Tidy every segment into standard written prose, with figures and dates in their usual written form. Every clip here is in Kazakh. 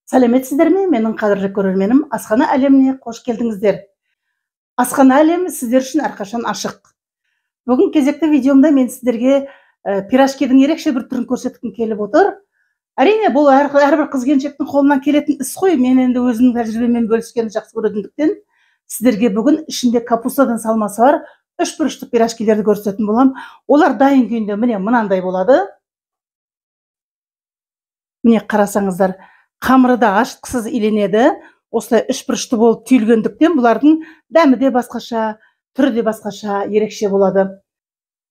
Сәлеметсіздер ме, менің қадірлі көрерменім, Асхана әлеміне қош келдіңіздер. Асхана әлемі сіздер үшін әрқашан ашық. Бүгін кезекті видеомда мен сіздерге пирожкидің ерекше бір түрін көрсеткім келіп отыр. Әрине, бұл әрбір қыз келіншектің қолынан келетін іс қой. Мен енді өзімнің тәжірибеммен бөліскенді жақсы көретіндіктен сіздерге бүгін ішінде капустадан салмасы бар үшбұрышты пирожкилерді көрсететін боламын. Олар дайын күйінде міне мынандай болады. Міне қарасаңыздар, қамыры да ашытқысыз иленеді. Осылай үшбұрышты болып түйілгендіктен бұлардың дәмі де басқаша, түрі де басқаша, ерекше болады.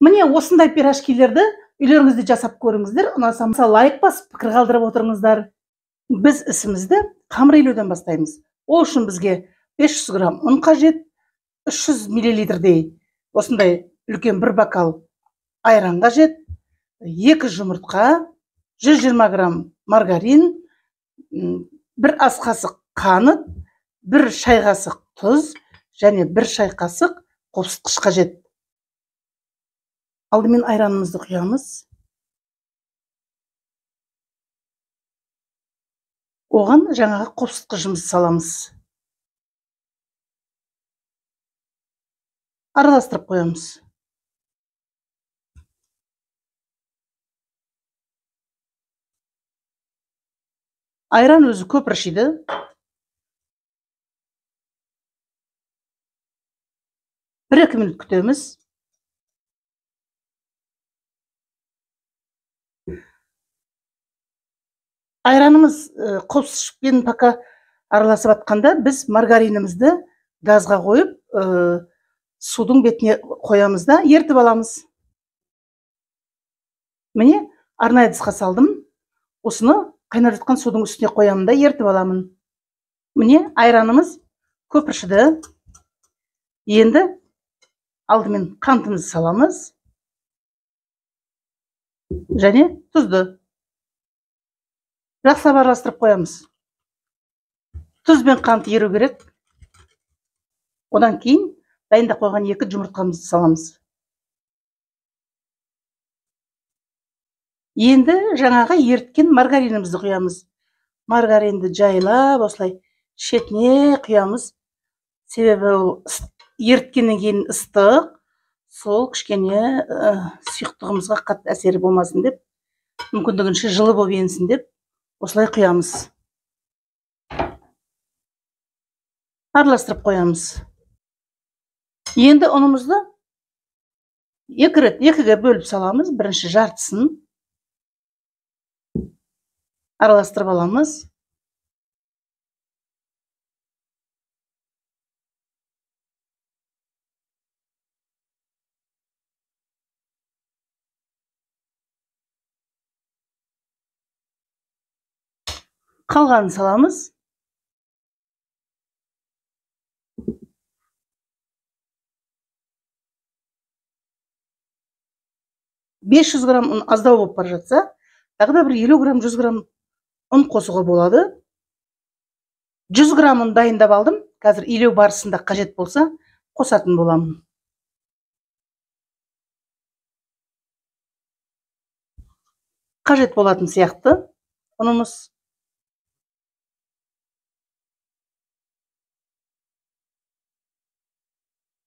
Міне осындай пирожкилерді үйлеріңізде жасап көріңіздер. Ұнаса лайк басып, пікір қалдырып отырыңыздар. Біз ісімізді қамыр илеуден бастаймыз. Ол үшін бізге 500 грамм ұн қажет, 300 миллилитрдей осындай үлкен бір бокал айран қажет, 2 жұмыртқа, 120 грамм маргарин, бір ас қасық қант, бір шай қасық тұз және бір шай қасық қопсытқыш қажет. Алдымен айранымызды құямыз. Оған жаңағы қопсытқышымызды саламыз. Араластырып қоямыз. Айран өзі көпіршиді. Бір-екі минут күтеміз. Айранымыз қопсытқышпен пока араласып атқанда біз маргаринімізді газға қойып, судың бетіне қоямыз да ертіп аламыз. Міне арнайы ыдысқа салдым. Осыны қайнап жатқан судың үстіне қоямын да ертіп аламын. Міне айранымыз көпіршіді. Енді алдымен қантымызды саламыз және тұзды. Жақсылап араластырып қоямыз. Тұз бен қант еру керек. Одан кейін дайындап қойған 2 жұмыртқамызды саламыз. Енді жаңағы еріткен маргаринімізді құямыз. Маргаринді жайлап осылай шетіне құямыз. Себебі ол еріткеннен кейін ыстық, сол кішкене сұйықтығымызға қатты әсері болмасын деп, мүмкіндігінше жылы болып енсін деп осылай құямыз. Араластырып қоямыз. Енді ұнымызды екі рет екіге бөліп саламыз. Бірінші жартысын араластырып аламыз. Қалғанын саламыз. 500 грамм ұн аздау болып бара жатса, тағы да бір 50 грамм, 100 грамм ұн қосуға болады. 100 грамм ұн дайындап алдым. Қазір илеу барысында қажет болса, қосатын боламын. Қажет болатын сияқты ұнымыз.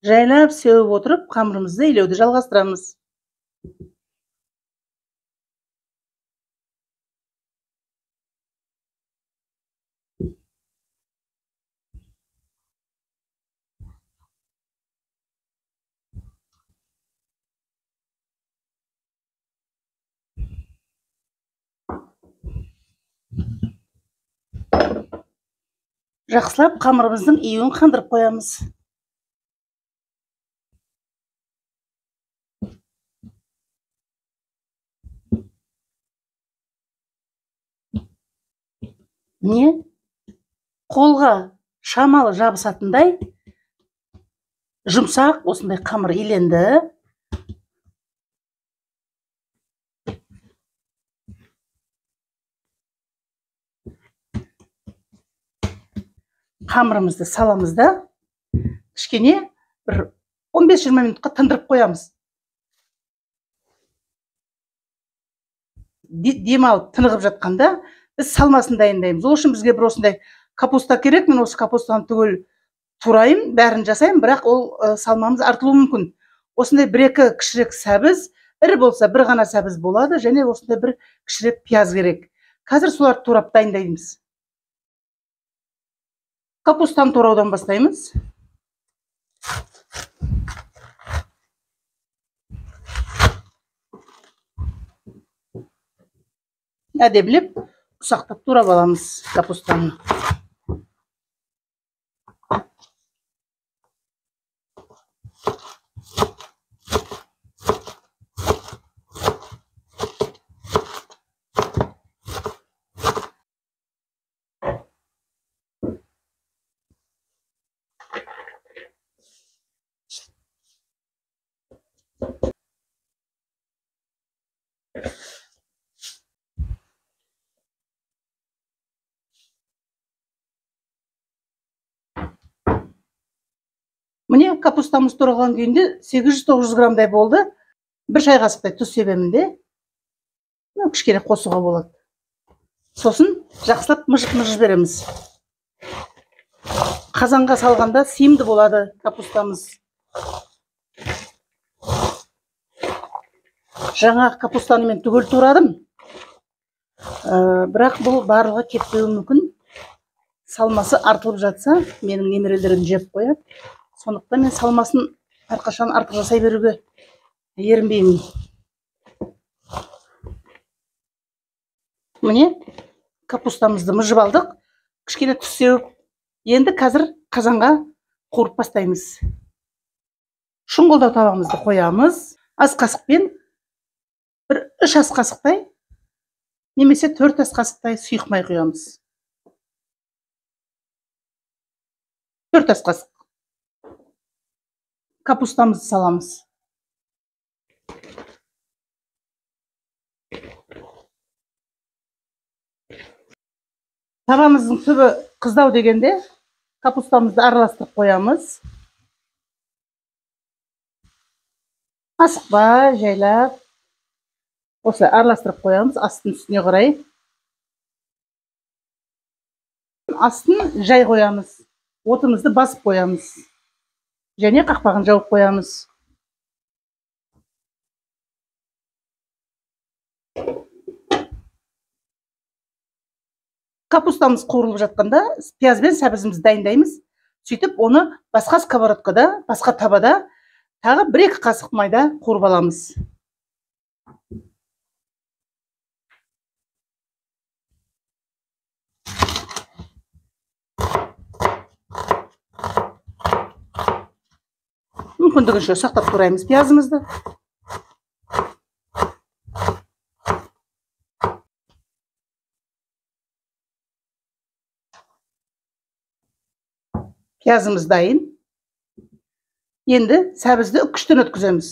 Жайлап сеуіп отырып, қамырымызды илеуді жалғастырамыз. Жақсылап қамырымыздың июін қандырып қоямыз. Міне қолға шамалы жабысатындай жұмсақ осындай қамыр иленді. Қамырымызды саламыз да кішкене бір 15-20 минутқа тындырып қоямыз. Демалып тынығып жатқанда Біз салмасын дайындаймыз. Ол үшін бізге бір осындай капуста керек. Мен осы капустаны түгел турайым, бәрін жасаймын, бірақ ол салмамыз артылуы мүмкін. Осындай бір-екі кішірек сәбіз, ірі болса бір ғана сәбіз болады, және осындай бір кішірек пияз керек. Қазір соларды турап дайындаймыз. Капустаны тураудан бастаймыз. Әдемілеп ұсақтап турап аламыз капустаны. Міне капустамыз туралған күйінде 800-900 граммдай болды. Бір шай қасықтай тұз себемін де. Кішкене қосуға болады. Сосын жақсылап мыжып-мыжып береміз. Қазанға салғанда сыйымды болады капустамыз. Жаңа капустаны мен түгел турадым. Бірақ бұл барлығы кетпеуі мүмкін. Салмасы артылып жатса, менің немерелерім жеп қояды. Сондықтан мен салмасын әрқашан артық жасай беруге ерінбеймін. Міне капустамызды мыжып алдық. Кішкене тұз сеуіп, енді қазір қазанға қуырып бастаймыз. Шұңғылдау табамызды қоямыз. Ас қасықпен бір 3 ас қасықтай немесе 4 ас қасықтай сұйық май құямыз. 4 ас қасық. Капустамызды саламыз. Табамыздың түбі қыздау дегенде капустамызды араластырып қоямыз. Асықпай жайлап осылай араластырып қоямыз астын үстіне қарай. Астын жай қоямыз. Отымызды басып қоямыз. Және қақпағын жауып қоямыз. Капустамыз қуырылып жатқанда пияз бен сәбізімізді дайындаймыз. Сөйтіп оны басқа сковородкада, басқа табада тағы 1-2 қасық майда қуырып аламыз. Мүмкіндігінше сақтап тураймыз пиязымызды. Пиязымыз дайын. Енді сәбізді үккіштен өткіземіз.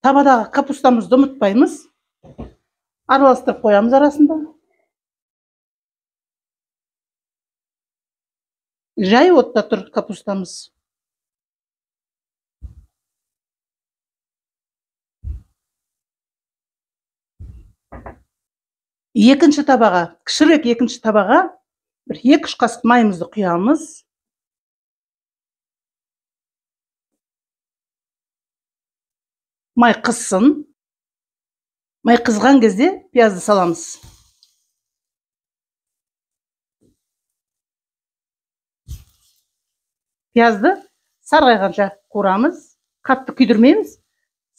Табадағы капустамызды ұмытпаймыз. Араластырып қоямыз арасында. Жай отта тұр капустамыз. Екінші табаға, кішірек екінші табаға бір 2-3 қасық майымызды құямыз. Май қызсын. Май қызған кезде пиязды саламыз. Пиязды сарғайғанша қуырамыз. Қатты күйдірмейміз.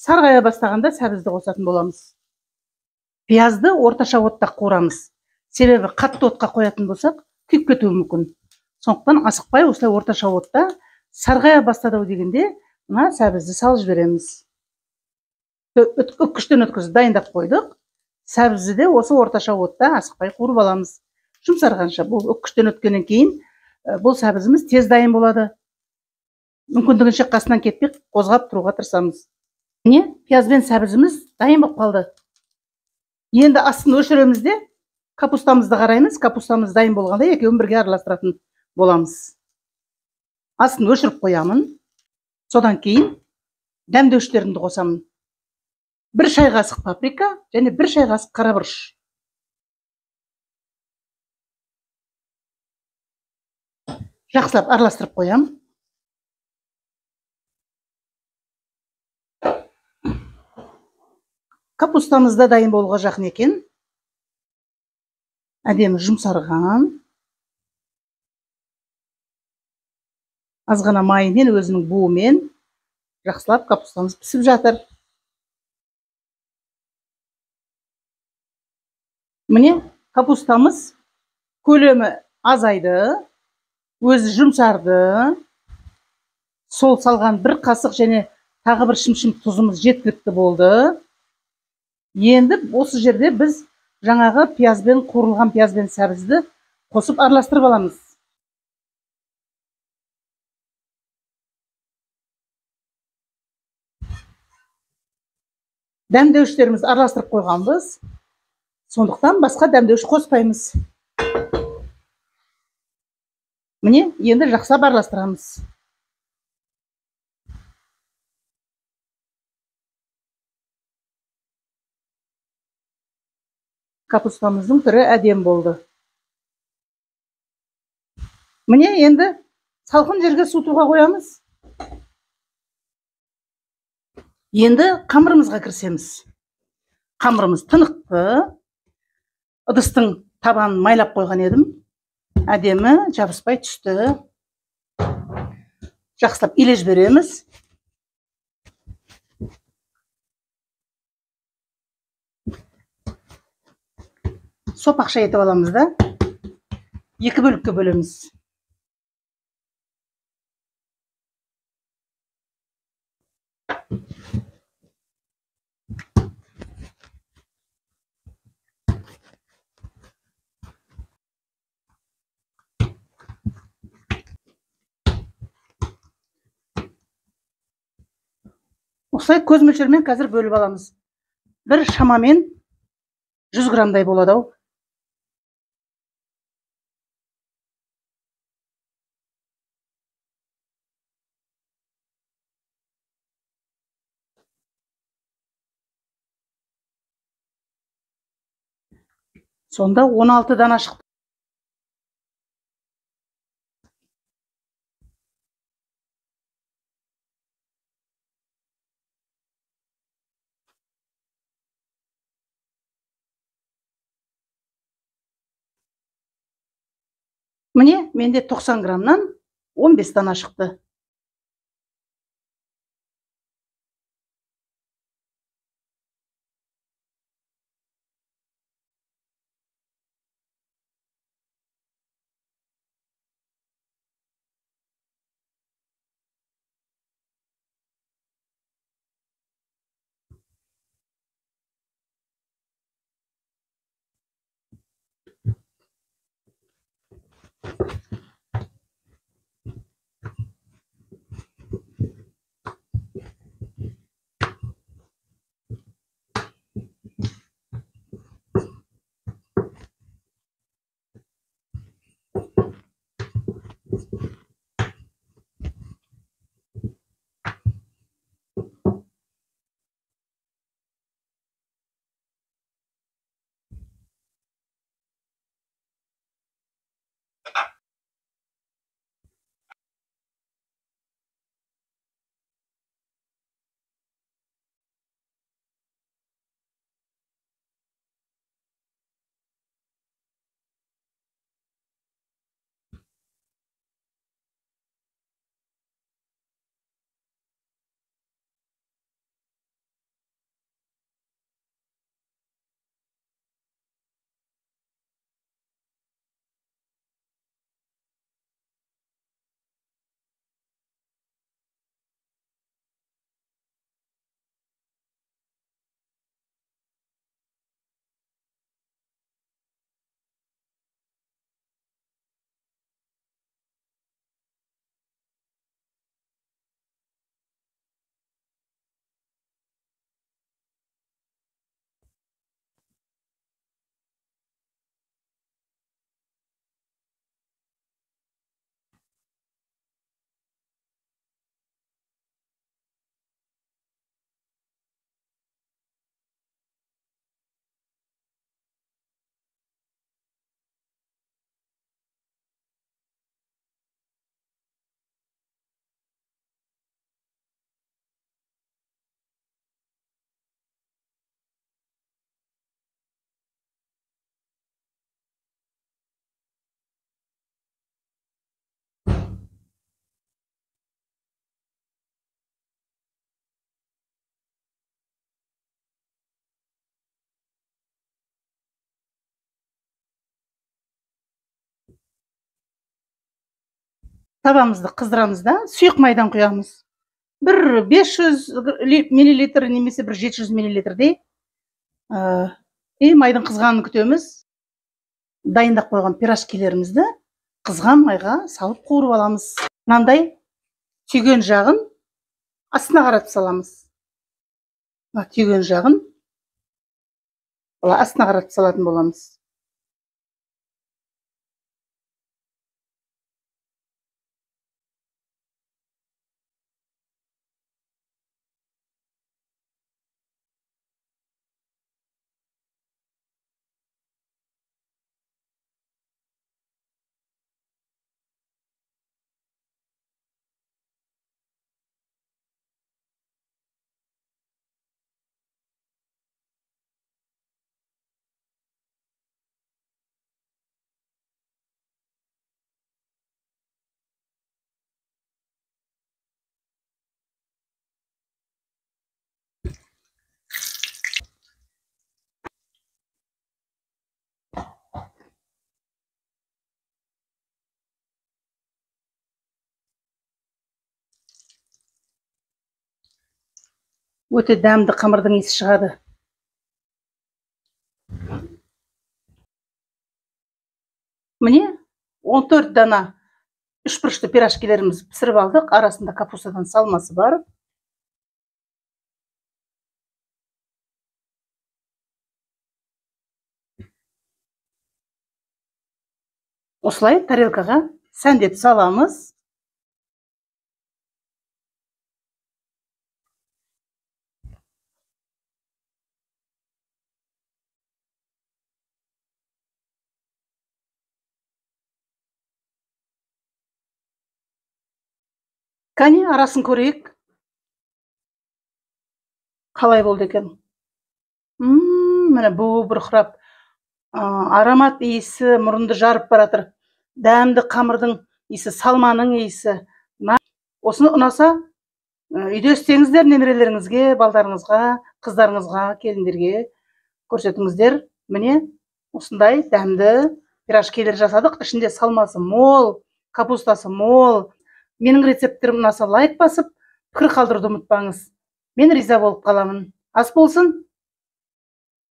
Сарғая бастағанда сәбізді қосатын боламыз. Пиязды орташа отта қуырамыз. Себебі қатты отқа қоятын болсақ, күйіп кетуі мүмкін. Сондықтан асықпай осылай орташа отта сарғая бастады дегенде мына сәбізді салып жібереміз. Үккіштен өткізіп дайындап қойдық. Сәбізді де осы орташа отта асықпай қуырып аламыз. Жұмсарғанша. Бұл үккіштен өткеннен кейін бұл сәбізіміз тез дайын болады. Мүмкіндігінше қасынан кетпей қозғап тұруға тырысамыз. Міне, пияз бен сәбізіміз дайын болып қалды. Енді астын өшіреміз де капустамызды қараймыз. Капустамыз дайын болғанда екеуін бірге араластыратын боламыз. Астын өшіріп қоямын. Содан кейін дәмдеуіштерімді қосамын. 1 шай қасық паприка және 1 шай қасық қара бұрыш. Жақсылап араластырып қоямын. Капустамыз да дайын болуға жақын екен. Әдемі жұмсарған. Аз ғана майымен, өзінің буымен жақсылап капустамыз пісіп жатыр. Міне, капустамыз көлемі азайды, өзі жұмсарды. Сол салған 1 қасық және тағы бір шымшым тұзымыз жеткілікті болды. Енді осы жерде біз жаңағы пиязбен, қуырылған пиязбен сәбізді қосып араластырып аламыз. Дәмдеуіштерімізді араластырып қойғанбыз. Сондықтан басқа дәмдеуіш қоспаймыз. Міне, енді жақсылап араластырамыз. Капустамыздың түрі әдем болды. Міне, енді салқын жерге суытуға қоямыз. Енді қамырымызға кірісеміз. Қамырымыз тынықты. Ыдыстың табанын майлап қойған едім. Әдемі жабыспай түсті. Жақсылап илеп жібереміз. Сопақша етіп аламыз да, 2 бөлікке бөлеміз. Осылай көз мөлшерімен қазір бөліп аламыз. Бір шамамен 100 граммдай болады ау. Сонда 16 дана шықты. Міне, менде 90 граммнан 15 дана шықты. Табамызды қыздырамыз да, сұйық майдан құямыз. Бір 500 миллилитр немесе бір 700 миллилитрдей. И майдың қызғанын күтеміз. Дайындап қойған пирожкилерімізді қызған майға салып қуырып аламыз. Мынандай түйген жағын астына қаратып саламыз. Мына түйген жағын астына қаратып салатын боламыз. Өте дәмді қамырдың иісі шығады. Міне 14 дана үшбұрышты пирожкилерімізді пісіріп алдық. Арасында капустадан салмасы бар. Осылай тарелкаға сәндеп саламыз. Кәне, арасын көрейік. Қалай болды екен? Міне буы бұрқырап, аромат иісі мұрынды жарып баратыр. Дәмді қамырдың иісі, салманың иісі. Осыны ұнаса, үйде істеңіздер, немерелеріңізге, балдарыңызға, қыздарыңызға, келіндерге көрсетіңіздер. Міне осындай дәмді пирожкилер жасадық. Ішінде салмасы мол, капустасы мол. Менің рецепттерім ұнаса лайк басып, пікір қалдыруды ұмытпаңыз. Мен риза болып қаламын. Ас болсын.